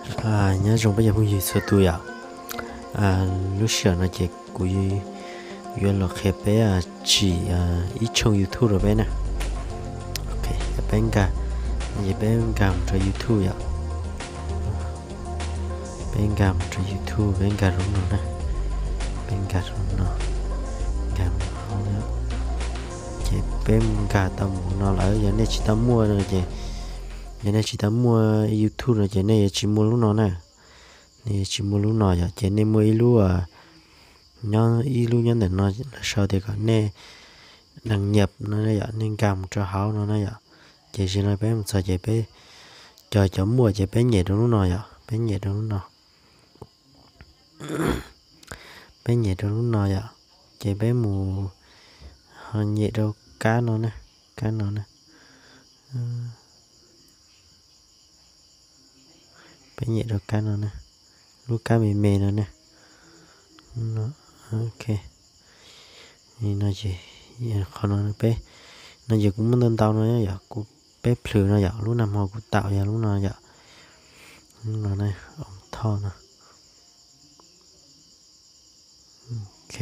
Nyob zoo peb cov phooj ywg txhua tus yom. Lub sij hawm no ces kuv yuav los qhia peb tsim ib tshooj YouTube rau peb na. Ok, peb nkag, ces peb nkag mus rau YouTube yom. Peb nkag mus rau YouTube, peb nkag rau no na. Peb nkag rau no, nkag mus hauv no. Ces peb nkag tau mus no lawm, yog nej tsis tau muaj no ces, yog nej tsis tau muaj YouTube no ces nej yuav tsis muaj lub no na. Nej yuav tsis muaj lub no yom, ces nej muaj ib lub, nyob ib lub nyob ntawm no lawv sau tias kom nej đăng nhập no yom, nej nkag mus rau hauv no na yom. Ces zaum no peb mus txog ces peb, cov cov muaj ces peb nyem rau lub no yom, peb nyem rau lub no. Peb nyem rau lub no yom, ces peb mus ho nyem rau kab no na, kab no na. Peb nyem rau kab no na, lub kab me me no na. Ok, no ces qhov no peb, no ces kuv muaj ntau ntau no yom, kuv, peb plhws no yom, lub nag hmo kuv tau yog lub no yom. Lub no na, ov thoj no. Ok,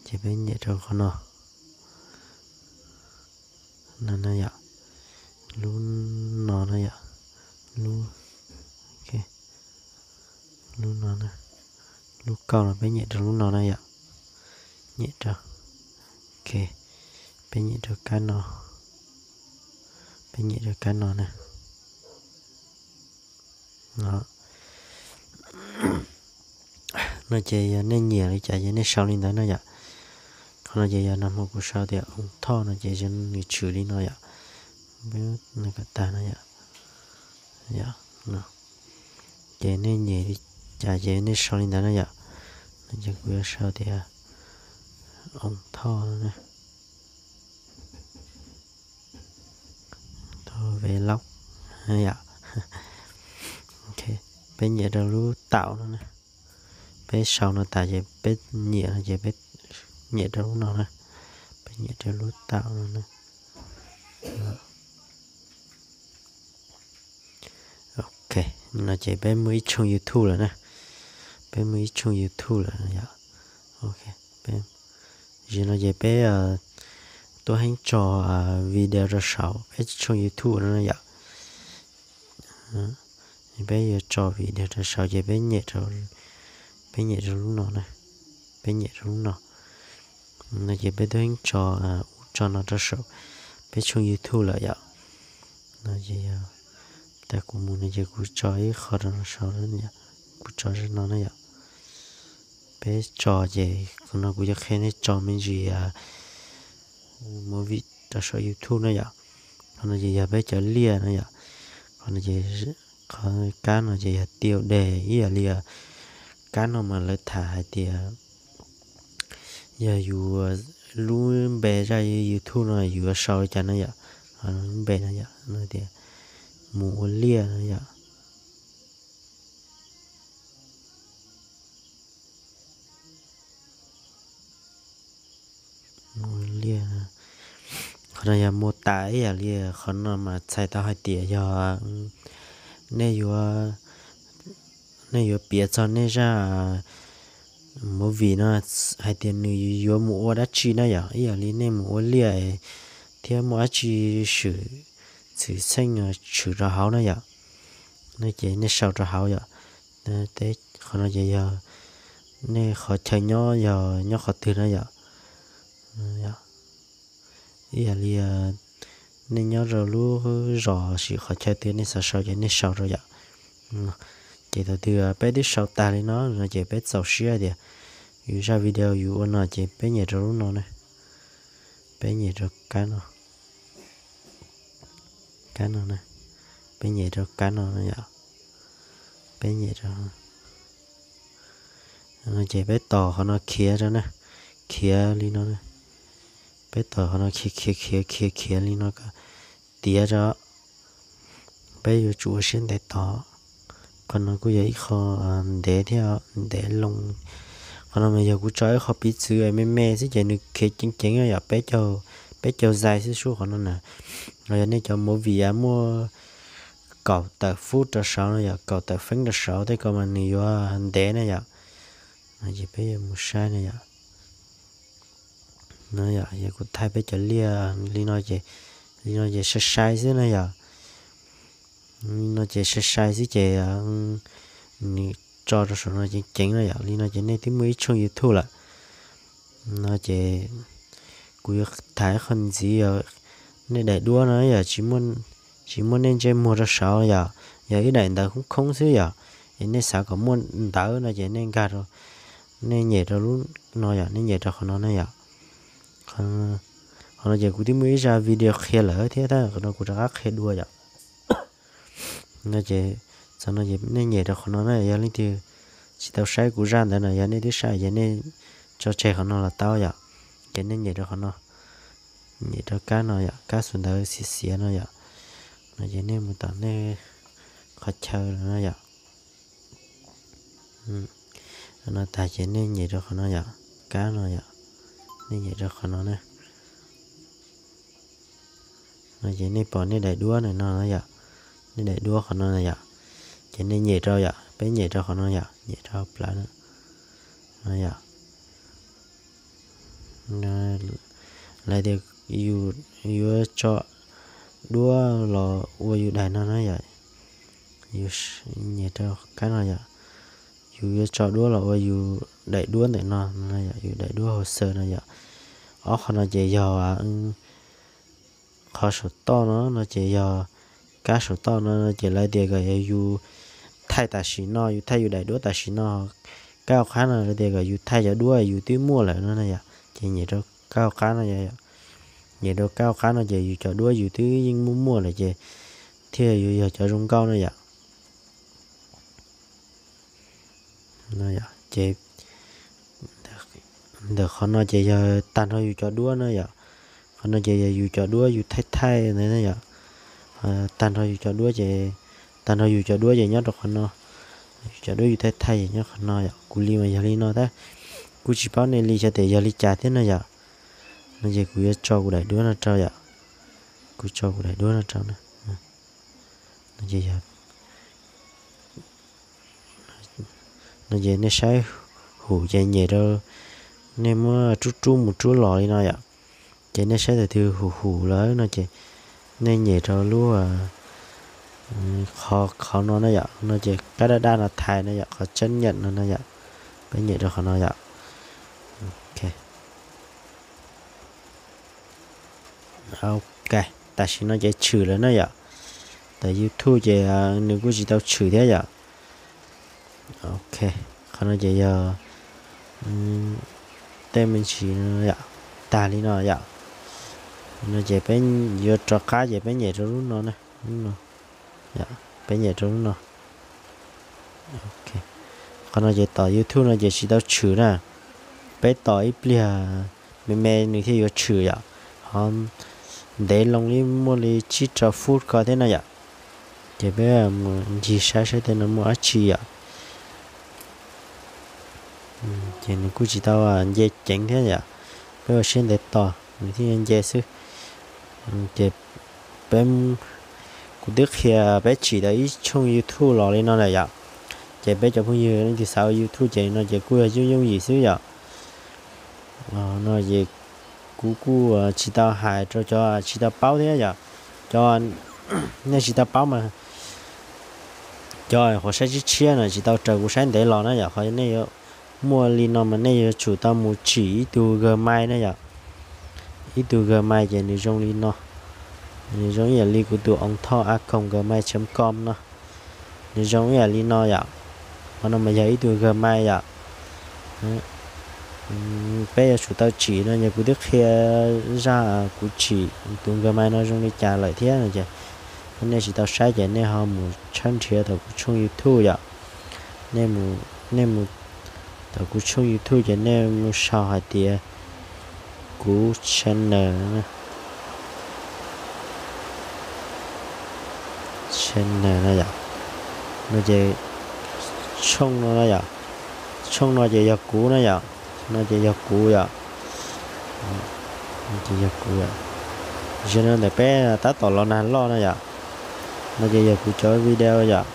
ces peb nyem rau qhov no. No na yom, lub no na yom, lub, lub no na, lub kauj no peb nyem rau lub no na yom. Nyem rau, ok, peb nyem rau kab no, peb nyem rau kab no na. No ces yog nej nyiam li cas ces nej sau li ntawd na yom. Qhov no ces yog nag hmo kuv sau tias ov thoj no ces nws tshwm li no yom. Peb kom tag no yom. Ces nej nyiam li cas ces nej sau li ntawd na yom. No ces kuv yuav sau tias ov thoj, thoj vlog yom. Peb nyem rau lub tau no na. Peb sau no tas ces peb nyiam no ces peb nyem rau lub no na. Peb nyem rau lub tau no na. Ok, no ces peb muaj ib tshooj YouTube lawm na. Peb muaj ib tshooj YouTube lawm yom. Ok, peb, zaum no ces peb tuaj heev tso video rau saum peb tshooj YouTube no na yom. Peb yuav tso video rau saum ces peb nyem rau, peb nyem rau lub no na. Peb nyem rau lub no. No ces peb tuaj heev tso ub tso no rau saum peb tshooj YouTube lawm yom. No ces yog tas kuv mus no ces kuv tso ib qho rau no saum, kuv tso zaj no na yom. Peb tso ces qhov no kuv yuav qhia nej tso me ntsis movie rau saum YouTube na yom. Qhov no ces yog peb cov liaj na yom. Qhov no ces, qhov kab no ces yog tiêu đề ib yam li kab no mas lawv tham hais tias yog yus lub npe zaj YouTube no yus yuav sau li cas na yom. Lub npe no yom, no tias mus ua liaj na yom. Mus ua liaj. Qhov no yog mô tả ib yam li qhov no mas txhais tau hais tias yog nej yuav, nej yuav piav txog nej zaj movie no hais tias nws yuav mus ua dab tsi na yom, ib yam li nej mus ua liaj thiab muaj dab tsi swm txwm txheej tshwm rau hauv na yom. No ces nej sau rau hauv yom. Qhov no ces yog nej qhov chaw nyob yog nyob qhov twg na yom. Ib yam li nej nyob rau lub zos sim qhov chaw twg nej xav sau ces nej sau rau yom. Ces thaum twg peb twb sau tag li no no ces peb txaus siab tias yus zaj video yus ua no ces peb nyem rau lub no na. Peb nyem rau kab no, kab no na. Peb nyem rau kab no na yom. Peb nyem rau no ces peb tos qhov no khiav rau na, khiav li no na. Peb tos qhov no khiav khiav khiav khiav khiav li no kom tiav rau. Peb yuav tsum ua siab ntev tos. Qhov no kuj yog ib qho ntev thiab ntev loo. Qhov no mas yog kuv tso ib qho piv txwv me me xwb ces nws khiav ceev ceev yom, peb caug, peb caug zais xwb sub qhov no na. Los yog nej cov movie muaj kaum tawm fub rau saud no yom, kaum tawm feeb rau saud tej ko mas nws yuav ntev na yom. No ces peb yuav mus saib na yom. No yom, yog kuv thaij peb cov liaj li no ces, li no ces sai sai xwb na yom. Li no ces sai sai xwb ces nws tso rau saum no ceev ceev na yom. Li no ces nej twb muaj ib tshooj YouTube lawm. No ces kuv yuav tham ib qho ntxiv yog nej daim duab no yog tsis muaj nej ntsej muag rau saud yom, yog ib daim ntawv khoob khoob xwb yom. Es nej xav kom muaj ntawv no ces nej nkag rau, nej nyem rau lub no yom, nej nyem rau qhov no na yom. Qhov no ces kuv twb muaj ib zaj video qhia lawm thiab tab qhov no kuv rov qab qhia dua yom. No ces txog no ces nej nyem rau qhov no na, yog leej twg tsis tau saib kuv zaj ntawd no, yog nej twb saib ces nej tso tseg qhov no los tau yom. Ces nej nyem rau qhov no, nyem rau kab no yom, kab xus ntawv xiav xiav no yom. No ces nej mus tom nej qhov chaw no yom. No tag ces nej nyem rau qhov no yom, kab no yom, nej nyem rau qhov no na. No ces nej pom nej daim duab ntawm no yom, nej daim duab qhov no yom, ces nej nyem rau yom, peb nyem rau qhov no yom, nyem rau plawv no yom. Lawv tias yus yuav tso duab los ua yus daim no na yom, yus nyem rau kab no yom, yus yuav tso duab los ua yus daim duab ntawm no, yus daim duab hauv xaws no yom. Ob qhov no ces yog qhov saum toj no, no ces yog kab saum toj no, no ces lawv tias kom yog yus thaij tam sim no, yus thaij yus daim duab tam sim no. Kab hauv qab no lawv tias kom yus thaij cov duab yus twb muaj lawm no na yom, ces nyem rau kab hauv qab no, nyem rau kab hauv qab no ces yus cov duab yus twb yeej muaj muaj lawm ces thiaj yuav yog cov zoo nkauj na yom. Ces ntawm qhov no ces yog tag nrho yus cov duab na yom. Qhov no ces yog yus cov duab yus thaij thaij ntawd na yom. Tag nrho yus cov duab ces, tag nrho yus cov duab ces nyob rau qhov no. Yus cov duab yus thaij thaij ces nyob qhov no yom. Kuv li mas yog li no tab, kuv tsis paub nej li xyov tias yog li cas thiab na yom. No ces kuv yuav tso kuv daim duab no rau yom. Kuv tso kuv daim duab no rau na. No ces yog, no ces nej saib hum ces nyem rau, nej muab rub rub mus rub los li no yom. Ces nej saib tus twg hum hum lawm no ces nej nyem rau lub qhov, qhov no na yom, no ces kab daj daj no thaiv no yom, qhov tseeb nyem no na yom. Peb nyem rau qhov no yom. Ok, tam sim no ces tshwm lawm na yom. Tam YouTube ces nws kuj tsis tau tshwm thiab yom. Ok, qhov no ces yog tej me ntsis yom, tag li no yom. No ces peb yuav rov qab ces peb nyem rau lub no na, lub no, peb nyem rau lub no. Qhov no ces tom YouTube no ces tsis tau tshwm na, peb tos ib pliag me me nws thiaj yuav tshwm yom. Ho ntev loo li muaj li tsib rau fub ko thiab no yom. Ces peb mus ncig saib saib tej no muaj dab tsi yom. Ces nws kuj tsis tau nce ceev thiab yom, peb ua siab ntev tos nws thiaj nce xwb. Ces peb, kuv twb qhia peb tsim tau ib tshooj YouTube los li no lawm yom. Ces peb cov phooj ywg leej twg xav ua YouTube ces no ces kuj yog yooj yooj yim xwb yom. No ces kuv kuj tsis tau hais rau cov tsis tau paub thiab yom. Cov nej tsis tau paub mas cov qhuav saib tshiab tshiab no tsis tau raws kuv saib ntev los na yom, qhov nej yuav muaj li no mas nej yuav tsum tau mus tsim ib tug Gmail na yom. Ib tug Gmail ces nws zoo li no, nws zoo ib yam li kuv tus oov thoj a koog gmail chấm com no, nws zoo ib yam li no yom. Qhov no mas yog ib tug Gmail yom. Peb yuav tsum tau tsim no ces kuv twb qhia zaj kuv tsim tus Gmail no zoo li cas lawm thiab no ces nej tsis tau saib ces nej ho mus tshawb nrhiav tau kuv tshooj YouTube yom. Nej mus, nej mus tau kuv tshooj YouTube ces nej mus sau hais tias kuv channel, channel no yom. No ces tshooj no no yom, tshooj no ces yog kuv na yom, no ces yog kuv yom. Ces yog kuv yom, zaum no ntawm peb tab tom los nag loj na yom. No ces yog kuv cov video yom.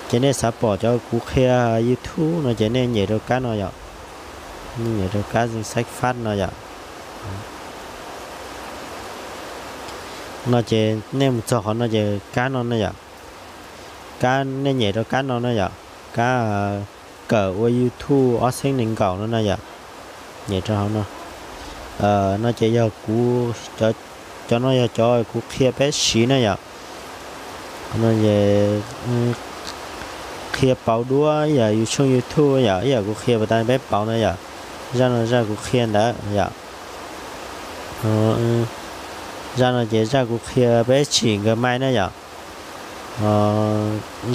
Ces nej xav pom cov kuv qhia YouTube no ces nej nyem rau kab no yom. Nej nyem rau kab zim xaib fab no yom. No ces nej mus txog qhov no ces kab no na yom. Kab, nej nyem rau kab no na yom, kab kawm ua YouTube ob txhiab nees nkaum no na yom. Nyem rau hauv no. No ces yog kuv, cov no yog cov kuv qhia peb siv na yom. No es qhia pauv duab ib yam yus tshooj YouTube yom, ib yam kuv qhia pas tas peb pauv na yom. Zaj no zaj kuv qhia ntawd yom. Zaj no ces zaj kuv qhia peb tsim nkawd mai na yom.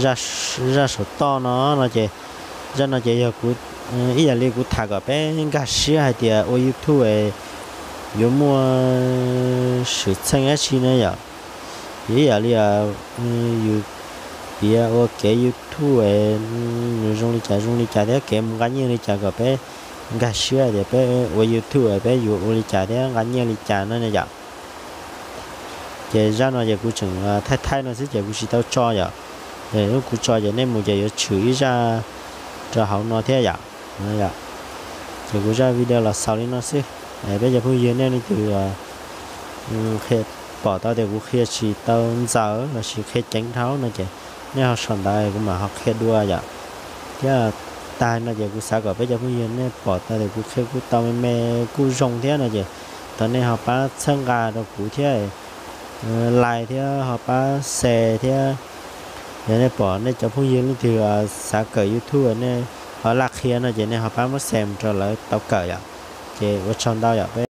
Zaj saum toj no, no ces, zaj no ces yog kuv, ib yam li kuv tham kom peb nkag siab hais tias ua YouTube yuav muaj swm txheej dab tsi na yom. Yog ib yam li yus piav ua kev YouTube nws zoo li cas zoo li cas thiab kev mus nqa nyiaj li cas kom peb nkag siab tias peb ua YouTube peb yuav ua li cas thiab nqa nyiaj li cas no na yom. Ces zaj no ces kuv tseem thaij thaij no xwb ces kuv tsis tau tso yom. Lub kuv tso ces nej mus ces yuav tshwm ib zaj rau hauv no thiab yom. Ces kuv zaj video los xaus li no xwb. Peb cov phooj ywg nej leej twg qhia, pom tau tias kuv qhia tsis tau ntxaws los sis qhia ceev dhau no ces nej ho sau ntawv kuv mam ho qhia dua yom. Thiab tag no ces kuv xav kom peb cov phooj ywg nej pom tau tias kuv qhia kuj tau me me kuj zoo thiab no ces thov nej ho pab txhawb nqa rau kuv thiab, like thiab ho pab share thiab. Yog nej pom nej cov phooj ywg leej twg xav kawm YouTube nej ho laj qhia no ces nej ho pab muab share mus rau lawv tau kawm yom. Ces ua tsaug ntau yom peb